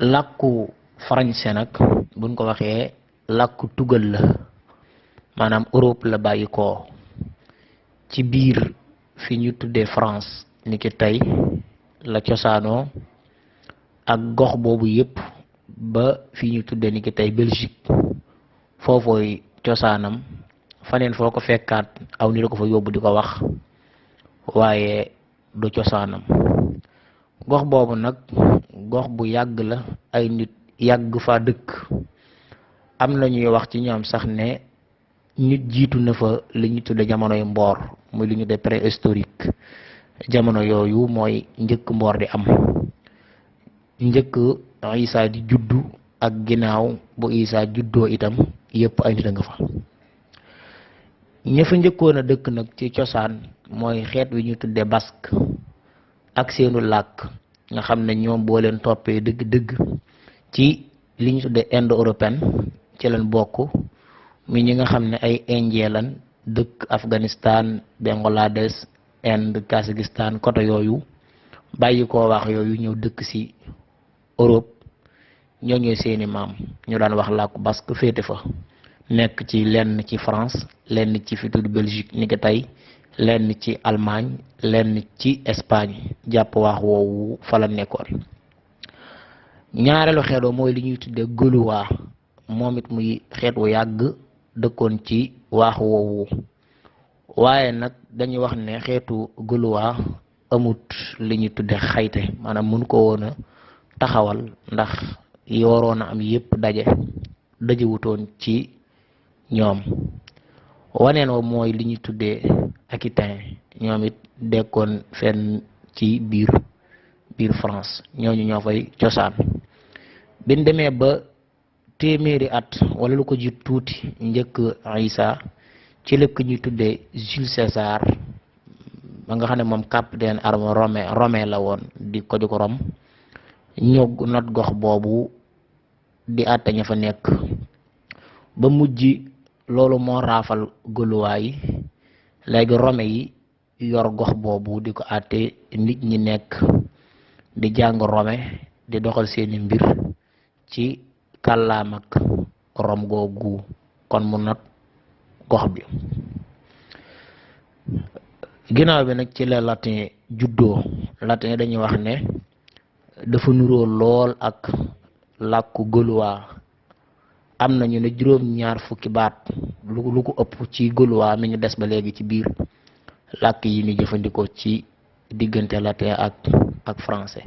làkku français nag buñ ko waxee làkku tugal la maanaam Europe la bàyyi ko ci biir fi ñu tuddee France ni ki tey la cosaanoo ak gox boobu yépp ba fi ñu tuddee ni ki tey Belgique foofooy cosaanam faneen foo ko fekkaat aw ni la ko fa yóbbu di ko wax waaye du cosaanam gox boobu nag gox bu yàgg la ay nit yàgg fa dëkk am na ñuy wax ci ñoom sax ne nit jiitu na fa li ñu tudde jamonoy mboor muy li ñu de préhistorique jamono yooyu mooy njëkk mboor di am njëkk Isa di juddu ak ginnaaw bu Isa juddoo itam yépp ay nit a nga fa ña fa njëkkoon a dëkk nag ci cosaan mooy xeet wi ñu tudde basque ak seenu làkk nga xam ne ñoom boo leen toppee dëgg-dëgg ci li ñu tudde indo-européenne ci leen bokk mi ñi nga xam ne ay indien lan dëkk Afghanistan Bangladesh Inde Kazakhstan côté yooyu bàyyi koo wax yooyu ñëw dëkk ci Europe ñoo ñooy seeni maam ñu daan wax làkku basque féete fa nekk ci lenn ci France lenn ci fi tudd Belgique ni ki tey lenn ci Allemagne lenn ci Espagne jàpp wax woowu fa la nekkoon ñaareelu xeetoo mooy li ñuy tuddee gaulois moom it muy xeet wu yàgg dëkkoon ci waax woowu waaye nag dañuy wax ne xeetu gaulois amut li ñuy tudde xayte maanaam mun ko woon a taxawal ndax yi waroon a am yépp dajewutoon ci ñoom waneen wa mooy li ñuy tuddee aquitain ñoom it dekkoon fenn ci biir France ñooñu ñoo fay cosaan biñ demee ba téeméeri at wala lu ko jiit tuuti njëkk Isa ci lëkk ñuy tuddee Jules César ba nga xam ne moom capitaine armée romain la woon di ko Rome ñoo not gox boobu di àtte ña fa nekk ba mujj loolu moo raafal gaulois yi léegi Rome yi yor gox boobu di ko àtte nit ñi nekk di jàng Rome di doxal seeni mbir ci kàllaam ak Rome googu kon mu not gox bi ginnaaw bi nag ci la latin juddoo latin dañuy wax ne dafa nuroo lool ak làkku gaulois am nañu ne juróom-ñaar fukki baat lu ko ëpp ci gaulois mi ngi des ba léegi ci biir làkk yi ni jëfandikoo ci diggante latin ak français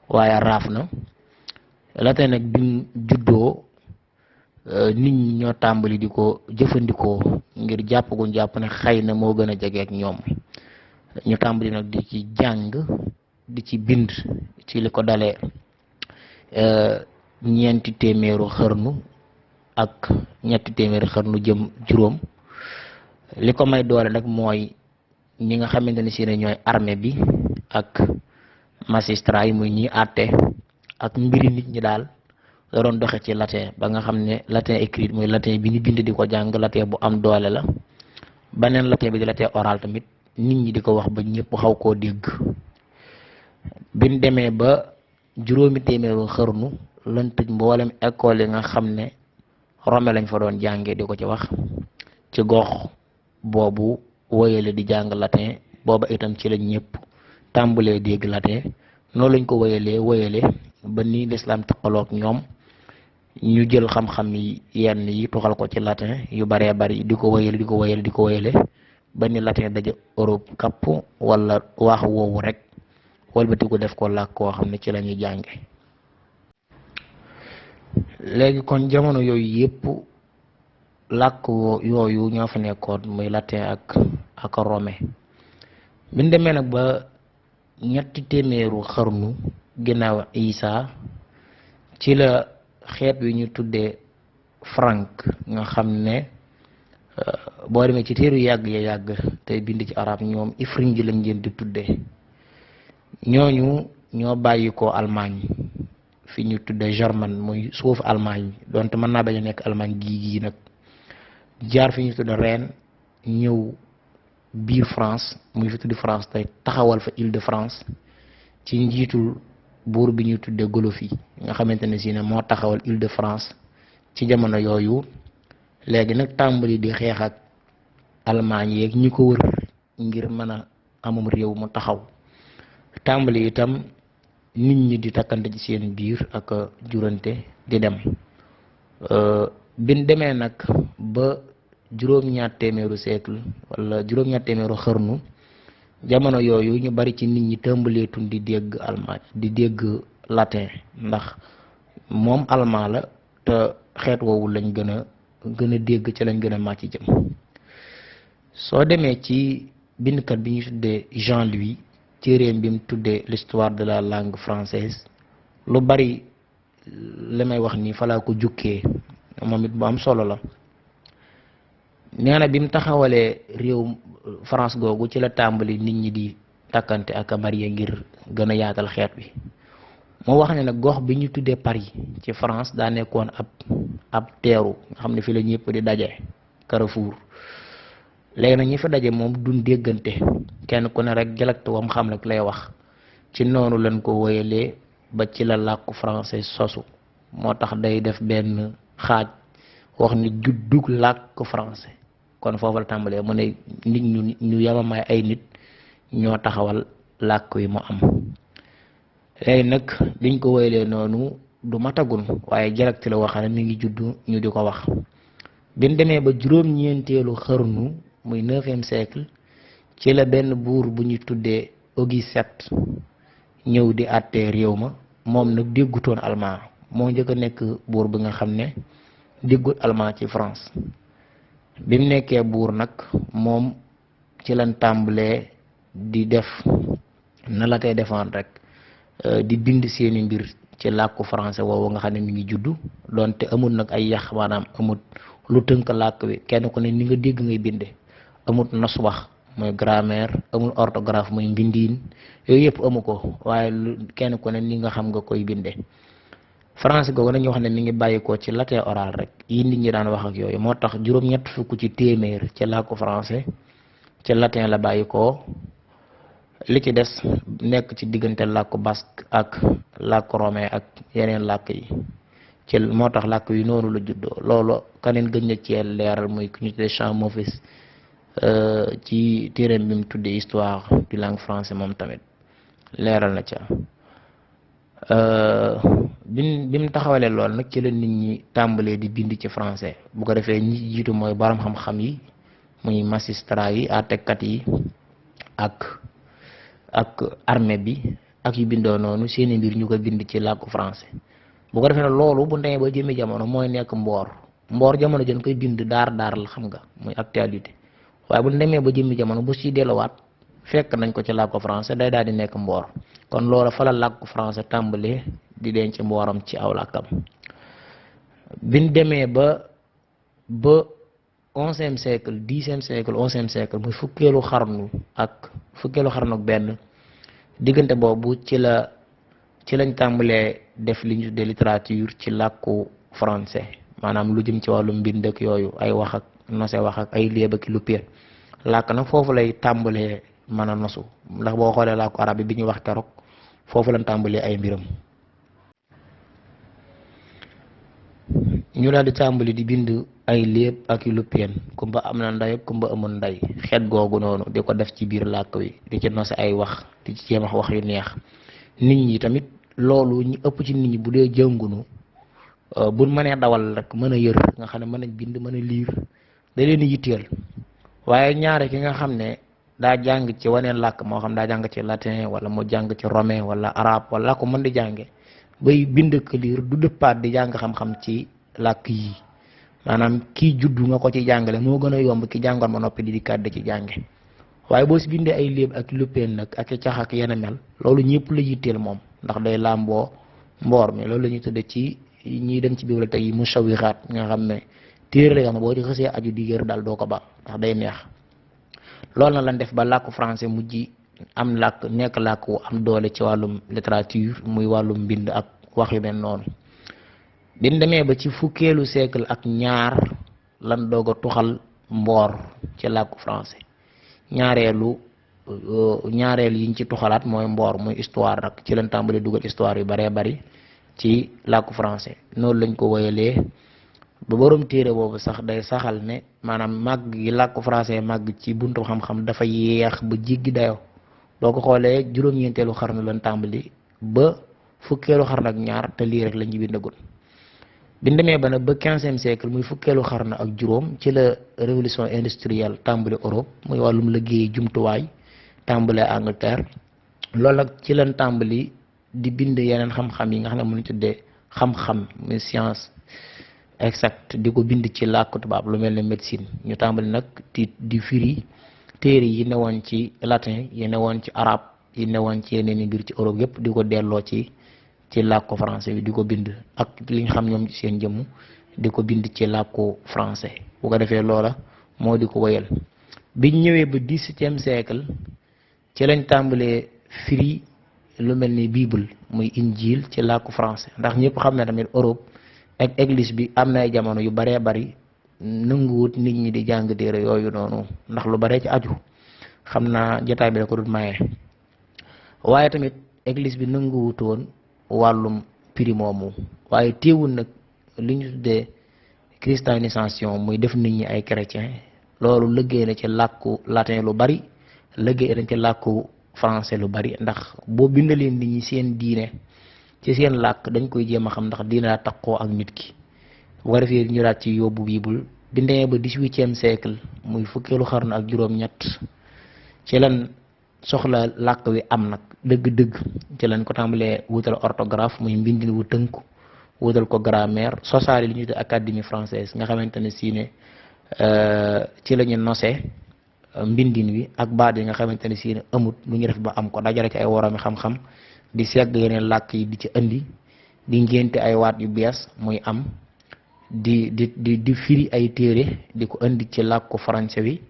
waaye raaf na latin nag bi juddoo nit ñi ñoo tàmbali di ko jëfandikoo ngir jàpp gu jàpp ne xëy na moo gën a jege ak ñoom ñu tàmbali nag di ci jàng di ci bind ci li ko dalee ñeenti téeméeru xërnu ak ñetti téeméeri xërnu jëm juróom li ko may doole nag mooy ñi nga xamante ne si ne ñooy armée bi ak magistrat yi muy ñi àtte ak mbiri nit ñi daal la doon doxe ci latin ba nga xam ne latin écrit muy latin bi ñu bind di ko jàng latin bu am doole la beneen latin bi di latin oral tamit nit ñi di ko wax ba ñëpp xaw koo dégg biñ demee ba juróomi téeméeru xërnu lañ tëj mboolem école yi nga xam ne Rome lañ fa doon jàngee di ko ci wax ci gox boobu woyale di jàng latin booba itam ci lañ ñëpp tàmbalee dégg latin noonu lañ ko woyale ba ni lislaam taqaloog ñoom ñu jël xam-xam yi yenn yi tuxal ko ci latin yu baree bari di ko woyale ba ni latin daje Europe kapp wala waax woowu rek walbati ko def ko làkk koo xam ne ci la ñuy jànge léegi kon jamono yooyu yépp làkk yooyu ñoo fa nekkoon muy latin ak romain biñ demee nag ba ñetti téeméeru xarnu ginnaaw Isa ci la xeet wi ñu tuddee franc nga xam ne boo demee ci téeru yàgg tey bind ci arab ñoom ifrinji lañ leen di tuddee ñooñu ñoo bàyyi ko Allemagne fi ñu tuddee Germain muy suuf Allemagne donte mën naa bañ a nekk Allemagne gii nag jaar fi ñu tuddee Rennes ñëw biir France muy fi tuddi France tey taxawal fa Île-de-France ci njiitul buur bi ñu tuddee Golofi nga xamante ne si ne moo taxawal Île-de-France ci jamono yooyu. léegi nag tàmbali di xeex ak Allemagne yeeg ñi ko wër ngir mën a amum réew mu taxaw tàmbali itam nit ñi di takkante ci seen biir ak jurante di dem bin demee nag ba juróom-ñaar téeméeru siècle wala juróom-ñaar téeméeru xarnu jamono yooyu ñu bari ci nit ñi tàmbaleetun di dégg allemand di dégg latin ndax moom allemand la te xeet woowu lañ gën a dégg ci lañ gën a màcc jëm. soo demee ci bindkat bi ñu tuddee Jean-Louis téeréem bi mu tuddee l'histoire de la langue française lu bari li may wax nii falaa ko jukkee moom it bu am solo la. nee na bi mu taxawalee réew France googu ci la tàmbali nit ñi di takkante ak a marié ngir gën a yaatal xeet wi. moo wax ne nag gox bi ñu tuddee Paris ci France daa nekkoon ab teeru nga xam ne fi la ñëpp di daje Carrefour. léegi nag ñi fa daje moom duñ déggante kenn ku ne rek dialecte wam xam rek lay wax ci noonu lañ ko woyalee ba ci la làkku français sosu moo tax day def benn xaaj wax ni juddug làkku français kon foofu la tàmbalee mu ne nit ñu yamamaay ay nit ñoo taxawal làkk wi mu am. léegi nag biñ ko woyalee noonu du matagun waaye dialecte la waxane mi ngi juddu ñu di ko wax. biñ demee ba juróom-ñeenteelu xarnu muy 9e siècle ci la benn buur bu ñu tuddee Auguste VII ñëw di àttee réew ma moom nag déggutoon allemand moo njëkk a nekk buur bi nga xam ne déggut allemand ci France. bi mu nekkee buur nag moom ci lañ tàmbalee di def na la koy defaan rek di bind seeni mbir ci làkku français woowu nga xam ne mi ngi juddu doonte amul nag ay yax maanaam amul lu tënk làkk wi kenn ku ne ni nga dégg ngay binde amul nos wax mooy grammaire amul orthographe mooy mbindiin yooyu yëpp amu ko waaye kenn ku ne ni nga xam nga koy binde. français googu nañu wax ne mi ngi bàyyikoo ci latin oral rek yi nit ñi daan wax ak yooyu moo tax juróom-ñett fukk ci téeméer ci làkku français ci latin la bàyyikoo li ci des nekk ci diggante làkku basque ak làkku romain ak yeneen làkk yi ci moo tax làkk yi noonu la juddoo loolu kaneen gën na ci leeral muy ku ñu tuddee Champ-Maufis ci téereem bi mu tuddee histoire du langue français moom tamit leeral na ca. bi mu taxawalee lool nag ci la nit ñi tàmbalee di bind ci français bu ko defee ñi jiitu mooy borom xam-xam yi muy magistrat yi àttekat yi ak armée bi ak yu bindoo noonu seeni mbir ñu ko bind ci làkku français. bu ko defee ne loolu bu demee ba jëmmi jamono mooy nekk mboor jamono jën koy bind daar la xam nga muy actualité waaye bu demee ba jëmmi jamono bu ci delluwaat fekk nañ ko ci làkku français day daal di nekk mboor kon loola fa la làkku français tàmbalee di denc mbooram ci aw làkkam. biñ demee ba 11e siècle 10e siècle 11e siècle muy fukkeelu xarnu ak benn diggante boobu ci lañ tàmbalee def li ñu tuddee littérature ci làkku français maanaam lu jëm ci wàllu mbind ak yooyu ay wax ak nose wax ak ay léeb ak lu pire làkk nag foofu lay tàmbalee mën a nosu ndax boo xoolee làkku arab bi ñu wax keroog foofu lañ tàmbalee ay mbiram. ñu daal di tàmbali di bind ay léeb ak lu pire kumba am na ndey kumba amul ndey xeet googu noonu di ko def ci biir làkk wi di ci nose ay wax di ci jéem wax yu neex nit ñi tamit. loolu ñu ëpp ci nit ñi bu dee jëngunu bu mënee dawal rek mën a yër nga xam ne mën a bind mën a liir da leen di yitteel waaye ñaare ki nga xam ne daa jàng ci waneen làkk moo xam daa jàng ci latin wala mu jàng ci romain wala arabe wala ko mën di jànge bay bind ko liir du dëppaat di jàng xam-xam ci làkk yi maanaam kii juddu nga ko ci jàngale moo gën a yomb ki jàngoon ma noppi di kàddu ci jànge waaye boo si bindee ay léeb ak luppeen nag ak cax ak yenn mel loolu ñëpp la yitteel moom ndax day làmboo mboor mi loolu la ñuy tudde ci ñiy dem ci bibliothèque yi musawixaat nga xam ne téere la yoo xam ne boo ci xësee aju di yër daal doo ko ba ndax day neex loolu na lan def ba làkku français mujj am nekk làkk wu am doole ci wàllum littérature muy wàllum mbind ak wax yu mel noonu biñ demee ba ci fukkeelu siècle ak ñaar lan doog a tuxal mboor ci làkku français ñaareelu ñaareel yiñ ci tuxalaat mooy mboor muy histoire rek ci lañ tàmbali dugal histoire yu baree bari ci làkku français noonu lañ ko woyalee ba borom téere boobu sax day saxal ne maanaam màgg gi làkku français màgg ci buntu xam-xam dafa yeex ba jéggi dayoo boo ko xoolee juróom-ñeenteelu xarnu lañ tàmbali ba fukkeelu xarnu ak ñaar te lii rek lañ ci bindagul biñ demee ba nag ba 15e siècle muy fukkeelu xarnu ak juróom ci la révolution industrielle tàmbali Europe muy wàllum liggéey jumtuwaay tàmbale Angleterre loolu nag ci lañ tàmbali di bind yeneen xam-xam yi nga xam ne mënu tuddee xam-xam muy science exact di ko bind ci làkku tubaab lu mel ne médecine ñu tàmbali nag di firi téere yi newoon ci latin yi newoon ci arabe yi newoon ci yeneen i mbir ci Europe yëpp di ko delloo ci làkku français bi di ko bind ak li nga xam ñoom ci seen jëmm di ko bind ci làkku français bu ko defee loola moo di ko wéyal biñ ñëwee ba 17e siècle ci lañ tàmbalee firi lu mel ni bible muy injil ci làkku français ndax ñëpp xam ne tamit Europe ak église bi am na ay jamono yu baree bari nanguwut nit ñi di jàng téere yooyu noonu ndax lu baree ci aju xam naa jotaay bi da ko dul maye waaye tamit église bi nanguwutoon wàllum prix moomu waaye téewul nag li ñu tuddee christianisation muy def nit ñi ay chrétien loolu liggéey na ci làkku latin lu bari liggéey na ci làkku français lu bari ndax boo bindalee nit ñi seen diine ci seen làkk dañ koy jéem a xam ndax diine daa takkoo ak nit ki bu ko defee ñu daat ci yóbbu biibul bi ndemee ba 18e siècle muy fukkeelu xarnu ak juróom-ñett ci lan soxla làkk wi am nag dëgg-dëgg ci lañ ko tàmbalee wutal orthographe muy mbindin wu tënku wutal ko grammaire sosaali li ñu tuddee académie française nga xamante ne si ne ci la ñu nosee mbindin wi ak baat yi nga xamante ne si ne amut lu ñu def ba am ko dajale ci ay woroomi xam-xam di segg yeneen làkk yi di ci indi di ngénte ay waat yu bees muy am di firi ay téere di ko indi ci làkku français wi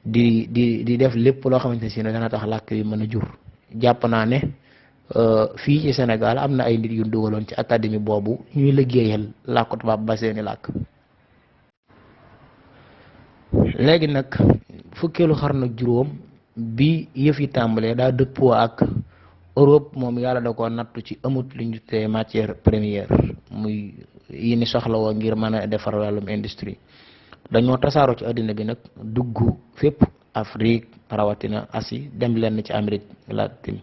di def lépp loo xamante ne si ne dana tax làkk yi mën a jur jàpp naa ne fii ci Sénégal am na ay nit yu dugaloon ci académie boobu ñuy liggéeyal làkku tubaab ba seeni làkk léegi nag fukkeelu xarnu ak juróom bi yëf yi tàmbalee daa dëppoo ak Europe moom yàlla da ko nattu ci amut li ñu tuddee matière première muy yi ni soxla woo ngir mën a defar wàllum industrie dañoo tasaaroo ci àddina bi nag dugg fépp Afrique rawatina Asie dem leen ci Amérique latine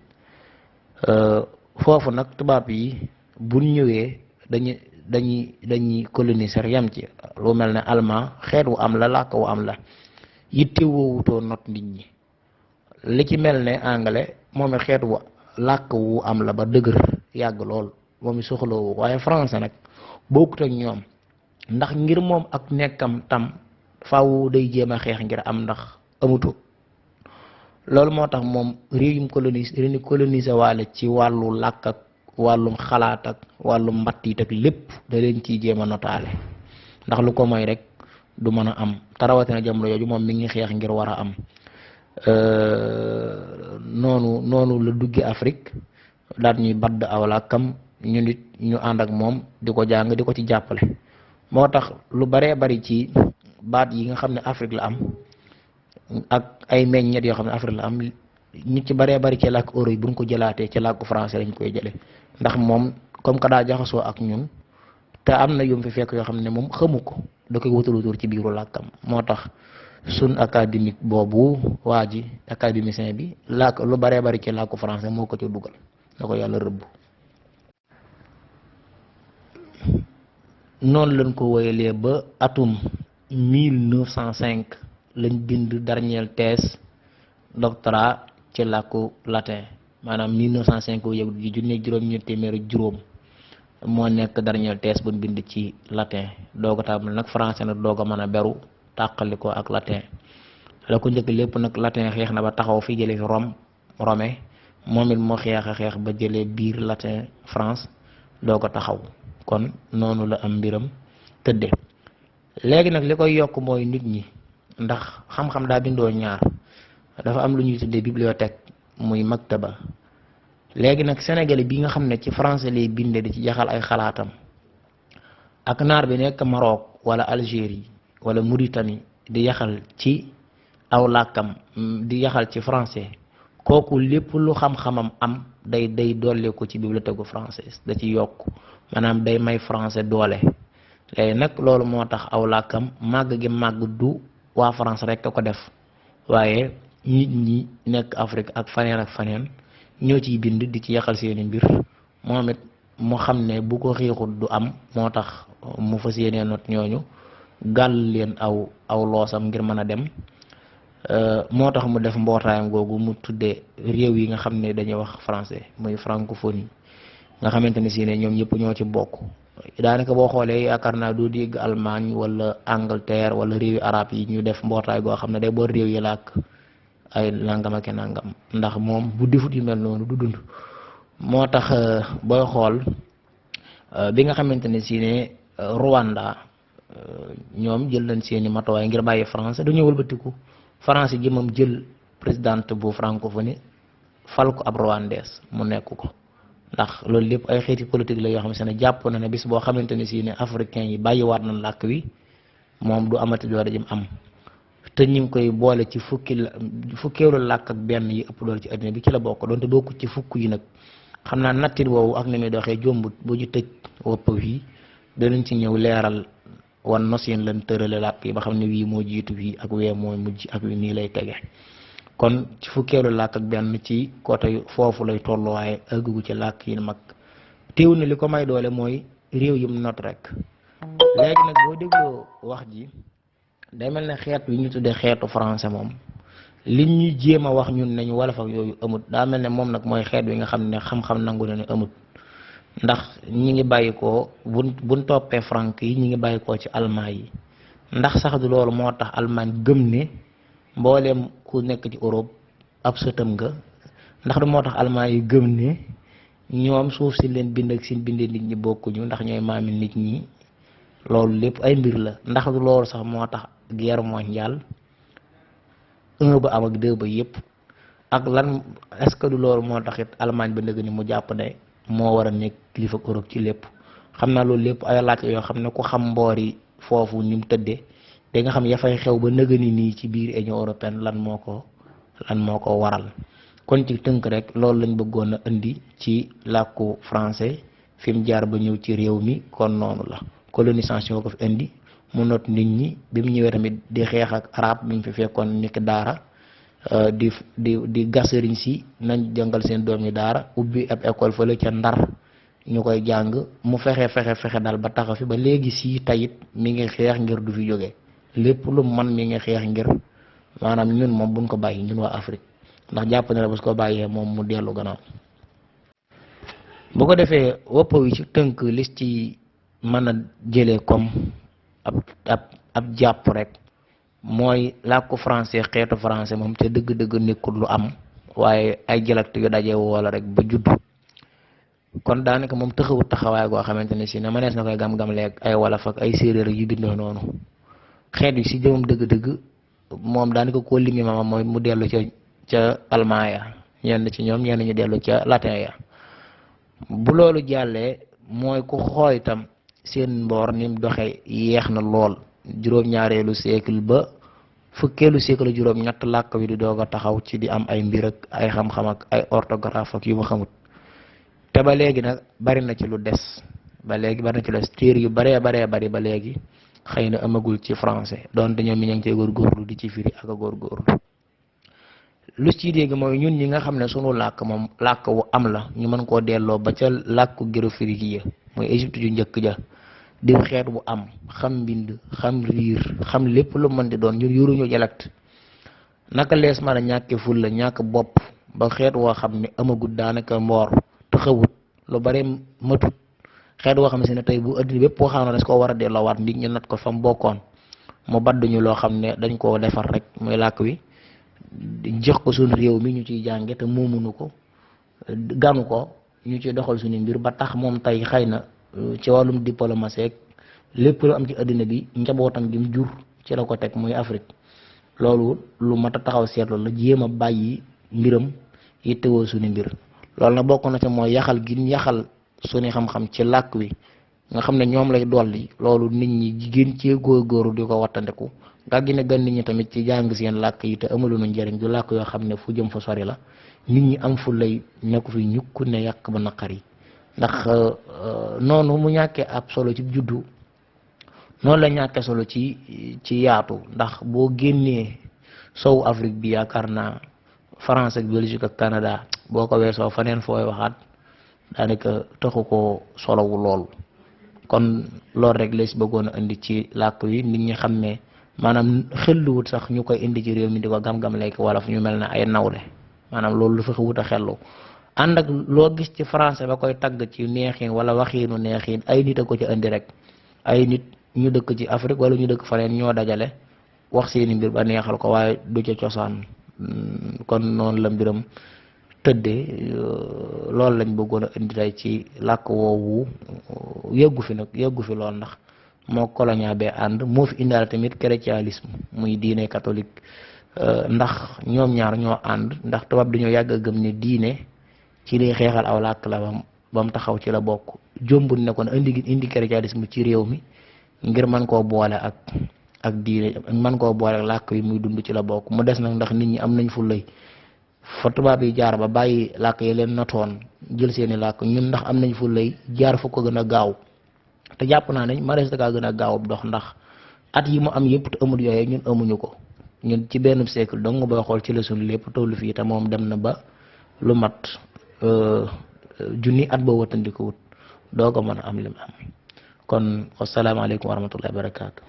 foofu nag tubaab yi bu ñëwee dañuy coloniser yam ci lu mel ne allemand xeet wu am la làkk wu am la yitte woowutoo not nit ñi li ci mel ne anglais moom xeet wu làkk wu am la ba dëgër yàgg lool moom soxlawu waaye français nag bokkut ak ñoom ndax ngir moom ak nekkam tam faaw day jéem a xeex ngir am ndax amutu loolu moo tax moom réew yum coloniser waale ci wàllu làkk ak wàllum xalaat ak wàllum mbattit ak lépp da leen ciy jéem a notaale ndax lu ko mooy rek du mën a am te rawatina jamono jooju moom mi ngi xeex ngir war a am noonu la duggi Afrique daal ñuy badd aw làkkam ñu nit ñu ànd ak moom di ko jàng di ko ci jàppale moo tax lu baree bari ci baat yi nga xam ne Afrique la am ak ay meññeet yoo xam ne Afrique la am ñu ci baree bari ci làkk euro yi bu ñu ko jëlaatee ci làkku français lañ koy jële ndax moom comme que daa jaxasoo ak ñun te am na yum fi fekk yoo xam ne moom xamu ko da koy wutalu tur ci biiru làkkam moo tax sun académique boobu waa ji académicien bi làkk lu baree bari ci làkku français moo ko ci dugal da ko yàlla rëbb noonu lañ ko woyalee ba atum 1905 lañ bind dernière thèse doctorat ci làkku latin maanaam 1905 yëg gi junne juróom-ñetti téeméer juróom moo nekk dernière thèse buñ bind ci latin doog a tàmbali nag français nag doog a mën a beru tàqali ko ak latin la ko njëkk lépp nag latin xeex na ba taxaw fi jële fi Rome moom it moo xeex a xeex ba jëlee biir latin France doog a taxaw kon noonu la am mbiram tëdde léegi nag li koy yokk mooy nit ñi ndax xam-xam daa bindoo ñaar dafa am lu ñuy tuddee bibliothèque muy maktaba léegi nag sénégalais bi nga xam ne ci français lay binde di ci jaxal ay xalaatam ak naar bi nekk Maroc wala Algérie wala Mauritanie di yaxal ci aw làkkam di yaxal ci français kooku lépp lu xam-xamam am day dolle ko ci bibliothèque française da ci yokk maanaam day may français doole. léegi nag loolu moo tax aw làkkam màgg gi màgg du waa France rek a ko def waaye nit ñi nekk Afrique ak faneen ñoo ciy bind di ci yaxal seeni mbir moom it mu xam ne bu ko xiixut du am moo tax mu fas yéenee not ñooñu gàll leen aw loosam ngir mën a dem. moo tax mu def mbootaayam googu mu tuddee réew yi nga xam ne dañuy wax français muy francophonie nga xamante ne si ne ñoom ñëpp ñoo ci bokk. daanaka boo xoolee yaakaar naa doo dégg Allemagne wala Angleterre wala réewi arab yi ñu def mbootaay goo xam ne day boor réew yi làkk ay nangam ak nangam ndax moom bu defut yu mel noonu du dund. moo tax booy xool bi nga xamante ne si ne Rwanda ñoom jël nañ seeni matuwaay ngir bàyyi France dañoo wëlbatiku France gi moom jël présidente bu francophonie fal ko ab rwandaise mu nekk ko. ndax loolu lépp ay xeeti politique la yoo xam ne jàpp na ne bis boo xamante ne si ne africain yi bàyyiwaat nañ làkk wi moom du amati doole ji mu am te ñu ngi koy boole ci fukkeelu làkk ak benn yi ëpp doole ci àddina bi ci la bokk doonte bokku ci fukk yi nag xam naa nattit woowu ak ni muy doxee jombut bu ñu tëj wopp wi danañ ci ñëw leeral wan nosin lan tërale làkk yi ba xam ne wii moo jiitu wii ak wee mooy mujj ak wi nii lay tege. kon ci fukkeelu làkk ak benn ci côté foofu lay tollu waaye ëggu ci làkk yi mag teew na li ko may doole mooy réew yum not rek. léegi nag boo dégloo wax ji day mel ne xeet wi ñu tuddee xeetu français moom li ñuy jéem a wax ñun nañu wala fa yooyu amut daa mel ne moom nag mooy xeet wi nga xam ne xam-xam nangu na ne amut ndax ñi ngi bàyyikoo buñ toppee franc yi ñi ngi bàyyikoo ci allemand yi ndax sax du loolu moo tax Allemagne gëm ne mbooleem ku nekk ci Europe ab sëtam nga ndax du moo tax Allemand yi gëm ne ñoom suuf si leen bind ak seen bindee nit ñi bokkuñu ndax ñooy maami nit ñi loolu lépp ay mbir la ndax du loolu sax moo tax guerre mondiale 1 ba am ak 2 ba yëpp ak lan est-ce que du loolu moo tax it Allemagne ba ndëgg ni mu jàpp ne moo war a nekk kilifa Europe ci lépp xam naa loolu lépp ay laaj yoo xam ne ku xam mboori foofu ni mu tëddee da nga xam ya fay xew ba nëgëni nii ci biir Union européenne lan moo ko waral. kon ci tënk rek loolu lañ bëggoon a indi ci làkku français fi mu jaar ba ñëw ci réew mi kon noonu la colonisation ko fi indi mu not nit ñi bi mu ñëwee tamit di xeex ak arab mi ngi fi fekkoon nekk daara di gas sëriñ si nañ jàngal seen doom yi daara ubbi ab école fële ca Ndar ñu koy jàng mu fexe daal ba taxa fi ba léegi si tayit mi ngi xeex ngir du fi jóge lépp lu man mi ngi xeex ngir maanaam ñun moom buñ ko bàyyi ñun waa Afrique ndax jàpp na la bu ko bàyyee moom mu dellu gannaaw. bu ko defee wopp wi ci tënk lis ci mën a jëlee comme ab jàpp rek mooy làkku français xeetu français moom ca dëgg-dëgg nekkul lu am waaye ay dialecte yu daje woola rek ba judd kon daanaka moom taxawut taxawaay goo xamante ne si ne mënees na koy gam-gam leeg ay wolof ak ay séeréer yu bindoo noonu xeet wi si jëmam dëgg-dëgg moom daanaka koo limi ma mooy mu dellu ca allemand ya ñenn ci ñoom ñenn ñu dellu ca latin ya bu loolu jàllee mooy ku xool itam seen mboor ni mu doxee yeex na lool juróom-ñaareelu siècle ba fukkeelu siècle juróom-ñett làkk wi di doog a taxaw ci di am ay mbir ak ay xam-xam ak ay orthographe ak yu ma xamut te ba léegi nag bari na ci lu des ba léegi bari na ci lu des téere yu baree bari ba léegi xëy na amagul ci français donte ñoom mi ngi cee góorgóorlu di ci firi ak a góorgóorlu lu ci dégg mooy ñun ñi nga xam ne sunu làkk moom làkk wu am la ñu mën koo delloo ba ca làkku gérophérique ya mooy Égypte ju njëkk ja di xeet bu am xam mbind xam riir xam lépp lu mën di doon ñun yoruñu dialecte naka lees mën a ñàkke ful la ñàkk bopp ba xeet woo xam ne amagut daanaka mboor taxawut lu bare matut xeet woo xam ne si ne tey bu addina bépp boo xam ne dañ ko war a delloowaat nit ñu nat ko fa mu bokkoon mu badduñu loo xam ne dañ koo defar rek muy làkk wi jox ko suñu réew mi ñu ciy jànge te moomunu ko ganu ko ñu ci doxal suñu mbir ba tax moom tey xëy na ci wàllum diplomatie lépp lu am ci àddina bi njabootam gi mu jur ci la ko teg muy Afrique loolu lu mat a taxaw seetlu la jéem a bàyyi mbiram yittewoo suñu mbir loolu nag bokk na ci mooy yaxal gi yaxal suñu xam-xam ci làkk wi nga xam ne ñoom lay dolli loolu nit ñi jigéen cee góorgóoru di ko wattandiku nga gën a gën nit ñi tamit ci jàng seen làkk yi te amulu nu njëriñ du làkk yoo xam ne fu jëm fa sori la nit ñi am fu lay nekku fi ñukku ne yàq ba naqar yi ndax noonu mu ñàkkee ab solo ci juddu noonu la ñàkkee solo ci yaatu ndax boo génnee sowu Afrique bi yaakaar naa France ak Belgique ak Canada boo ko weesoo faneen fooy waxaat daanaka taxu ko solowu lool kon loolu rek la si bëggoon a indi ci làkk wi nit ñi xam ne maanaam xelluwut sax ñu koy indi ci réew mi di ko gam-gam lekk wala fu ñu mel ne ay nawle maanaam loolu lu fa xewut a xellu ànd ak loo gis ci français ba koy tagg ci neexin wala waxiinu neexin ay nit a ko ci indi rek ay nit ñu dëkk ci Afrique wala ñu dëkk faneen ñoo dajale wax seeni mbir ba neexal ko waaye du ca cosaan kon noonu la mbiram tëddee loolu lañ bëggoon a indi tey ci làkk woowu yëggu fi nag yëggu fi lool ndax moo colonia bee ànd moo fi indaale tamit chrétianisme muy diine catholique ndax ñoom ñaar ñoo ànd ndax tubaab dañoo yàgg a gëm ne diine ci liy xeexal aw làkk la ba mu taxaw ci la bokk jombul ne kon indi chrétianisme ci réew mi ngir mën koo boole ak diine mën koo boole ak làkk yi muy dund ci la bokk mu des nag ndax nit ñi am nañ fu lay fa tubaab yi jaar ba bàyyi làkk yi leen natoon jël seeni làkk ñun ndax am nañ fu lay jaar fu ko gën a gaaw te jàpp naa ne marees da kaa gën a gaaw dox ndax at yi mu am yëpp te amul yooyu ñun amuñu ko ñun ci benn siècle dong nga booy xool ci la suñu lépp tollu fii te moom dem na ba lu mat junni at boo watandiko wut doo ko mën a am lim am kon wasalaamaaleykum wa rahmatullahi wa barakaatu